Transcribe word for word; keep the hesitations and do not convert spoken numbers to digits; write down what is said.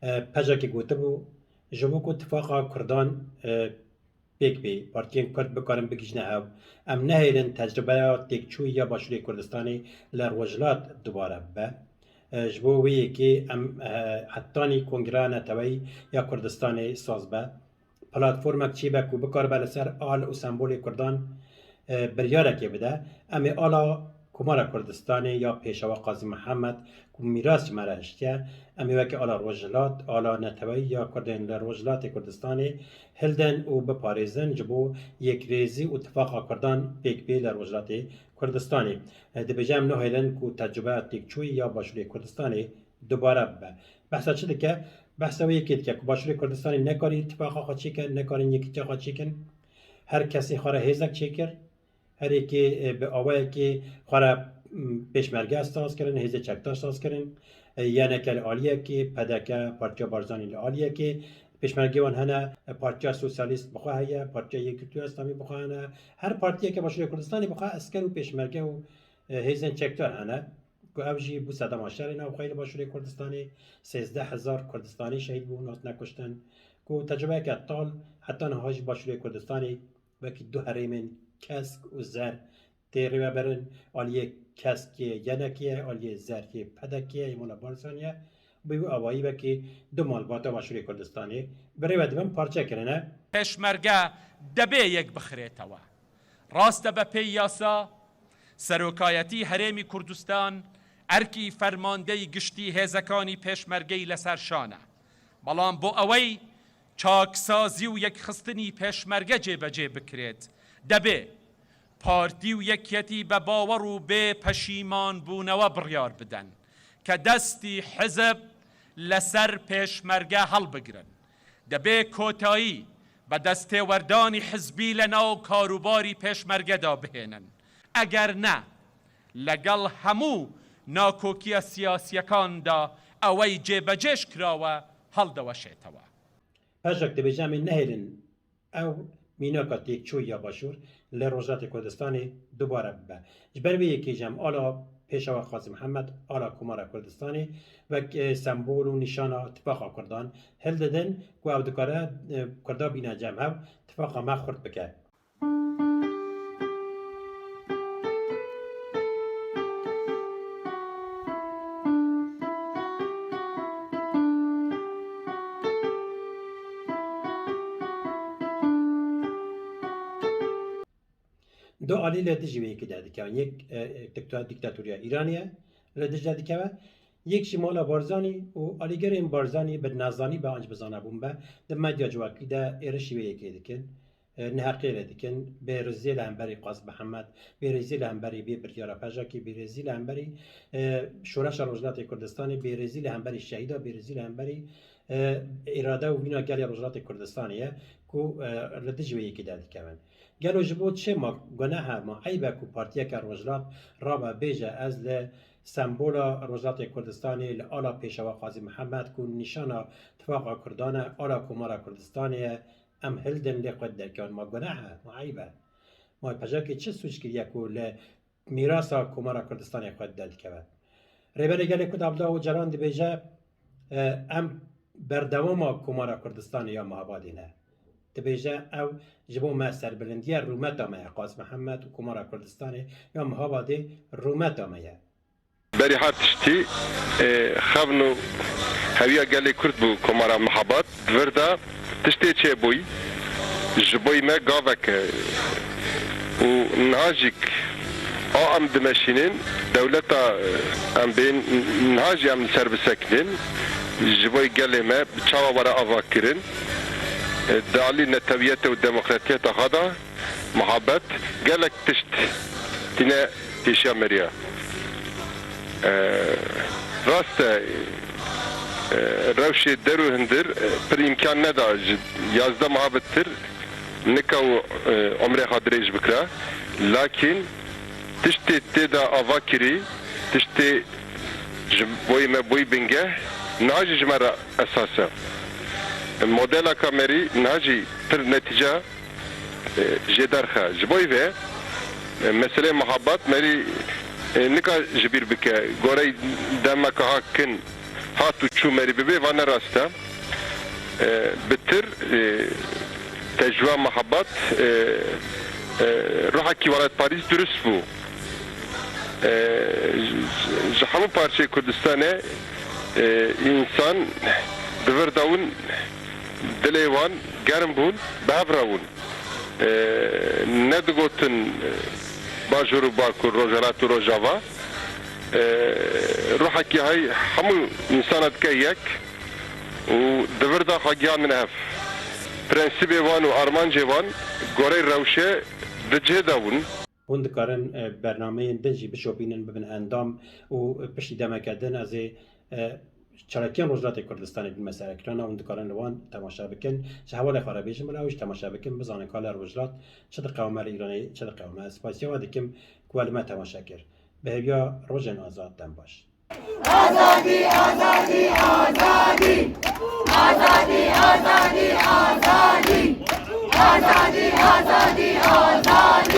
E, Pejakê gotibû, ji bo ku tifaqa Kurdan, e, pêk bê, partiyên Kurd bikarin bigihîjine hev, em nehêlin tecrûbeya têkçûyî ya Başûrê Kurdistanê li Rojhilat dubare bibe. E, ji bo wê yekê em, e, hetanî Kongreya Neteweyî ya Kurdistanê saz be. Platformek çêbe ku bikaribe li ser al û sembolê Kurdan, e, biryarekê bide. Em ê ala Komara Kurdistanê ya Pêşewa Qazî Mihemed ku mîras ji me re hiştiye, em ê wekî ala Rojhilat, ala neteweyî ya Kurdên li Rojhilatê Kurdistanê hildin û biparêzin ji bo yekrêzî û tifaqa Kurdan pêk bê li Rojhilatê Kurdistanê. E, dibêje em nahêlin ku tecrûbeya têkçûyî ya Başûrê Kurdistanê dubare bibe. Behsa çi dike? Behsa wê yekê dike ku Başûrê Kurdistanê nekarî tifaqa xwe çêkin, nekarin yekîtiya xwe çêkin. Her kesê xwe re hêzek çêkir. Her yekê, e, bi awayekê xwe re, m, pêşmerge saz kirin, hêzê çekdar saz kirin. E, Y N K li aliyekê, P D K, Partiya Barzanî li aliyekê. Pêşmergê wan hene, e, Partiya Sosyalîst bi xwe heye, Partiya Yekgirtûya Îslamî bi xwe hene. Her partiyeke Başûrê Kurdistanê bi xwe esker û pêşmerge û, e, hêzên çekdar hene. Ku ev jî bû sedema şerê navxweyî li Başûrê Kurdistanê, sêzdeh hezar Kurdistanî şehîd bûn, hatine kuştin. Ku tecrubeyeke tal heta niha jî Başûrê Kurdistanê wekî du herêmên kesk û zer tê rêvebirin, aliyê kesk yê Y N K ye, aliyê zer yê P D K ye, yê Mala Barzanî ye. Bi wî awayî wekî du malbata Başûrê Kurdistanê bi rêve dibin parçe kirine. Pêşmerge debê yek bixirêtewe. Rast e, be pê yasa, serokayetî Herêmî Kurdistan erkî fermandeyî giştî hêzekanî pêşmergeyî li ser şan e. Belam bo ewey çaksazî û yekxistinî pêşmerge cêbecê bikirêt, debê partî û yekyetî be bawer û bê peşîmanbûnewe biryar bidin ke destî hizib li ser pêşmerge helbigirin. Dibê kotayî bi destêwerdanî hizbî li nav karûbarî pêşmerge de bihênin. Eger ne, legel hemû nakokiya siyasiyekan de ewey cêbecêş kirawe, hildiweşêtewe. Pejak dibêje, em ê nehêlin ew mînaka têkçûyî ya Başûr li Rojhilatê Kurdistanê dubare bibe. Ji ber vê yekê jî em ala Pêşewa Qazî Mihemed, ala Komara Kurdistanê, wek, e, sembol û nîşana tifaqa Kurdan hildidin ku ew dikare, e, Kurda bîne cem hev, tifaqa me xurt bike. Du alî li dijî wê yekê derdikevin. Yek, e, e, dikta-, dîktatoriya Îranê ye, li dij derdikeve. Yek jî mala Barzanî û alîgirên Barzanî bi nezanî be an jî bi zanebûn be, di medya civakî de êrişî wê yekê dikin, e, neheqiyê lê dikin, bêrîziyê li hemberî Qazî Mihemed, bêrîziyê li hemberî vê biryara Pejakî, bêrîzî li hemberî, e, Şoreşa Rojhilatê Kurdistanê, bêrîzî li hemberî şehîda, bêrîzî li hemberî, e, îrade û vîna gelê Rojhilatê Kurdistanê ye ku, e, li dijî wê yekê derdikevin. Gelo ji bo çi ma guneh e, ma eyb e ku partiyeke rojhilat rabe bêje, ez li sembola Rojhilatê Kurdistanê, li ala Pêşewa Qazî Mihemed ku nîşana tifaqa Kurdan e, ala Komara Kurdistanê ye, em hildin lê xwe derkevin. Ma guneh e, ma eyb e. Ma Pejakê çi sûc kiriye ku li mîrasa Komara Kurdistanê xwe derdikeve? Rêberê Gelê Kurd Abdullah Ocalan dibêje, e, em berdewama Komara Kurdistanê ya Mehabadê ne. Dibêje ew ji bo me serbilindiye, rûmeta me ye, Qazî Mihemed û Komara Kurdistanê ya Mehabadê rûmeta me ye. Berî her tiştî, e, xevn û hewiya gelê Kurd bû Komara Mehabad. Di vir de tiştê çêbûyî ji bo me gavek e û niha jî a em dimeşînin, dewleta, e, em bên niha jî em li ser bisekinin, ji bo gelê me bi çawa were avakirin, e, di alî netewiyete û demokratiyeta xwe de. Muhabet gelek tişt tîne pêşiya meriya. E, rast e, e, rewşê der û hindir, e, pir îmkan neda ji yazdeh meha bitir nika û, e, umrê xwe dirêj bikira. Lakin tiştê tê de ava kirî, tiştê ji boyê me boyî bingeh, niha jî ji me re esas e. Modela ka merî niha jî pir netîca e, jê derxe. Ji bo vê, e, meselê muhabat merî, e, nika ji bîr bike. Gorey demeka ha kin Hat û çû merî bibê, va ne rast e. E, bi tir, e, tecrûa mehebat, e, e, ruhekî welatparîz durust bû. E, ji, ji hemû parçeyê Kurdistanê, e, însan di vir de win, dilê wan germ bûn, bi hev re win. E, nedigotin, e, bajor û bakur, rojhilat û rojava. E, ruhekî hay hemû însana dike yek û di vir de xwe gihandine hev. Prensîbê wan û armancê wan gorey rewşê di cihê de bûn. Hûn dikarin, e, bernameyên din jî bişopînin, bibin endam û piştî demeke din ez ê, e, çalakiyên Rojhilatê Kurdistanê bînme serekirina, hûn dikarin li wan temaşe bikin. Ji hevalê xwe re bêjim, bila ew jî temaşe bikin, bizanin ka li Rojhilat çi diqewime, li Îranê çi diqewime. Ez spasiya we dikim ku we li me temaşe kir. Bi hêviya rojên azad, dem baş. Azadî, azadî, azadî. Azadî, azadî, azadî. Azadî, azadî, azadî.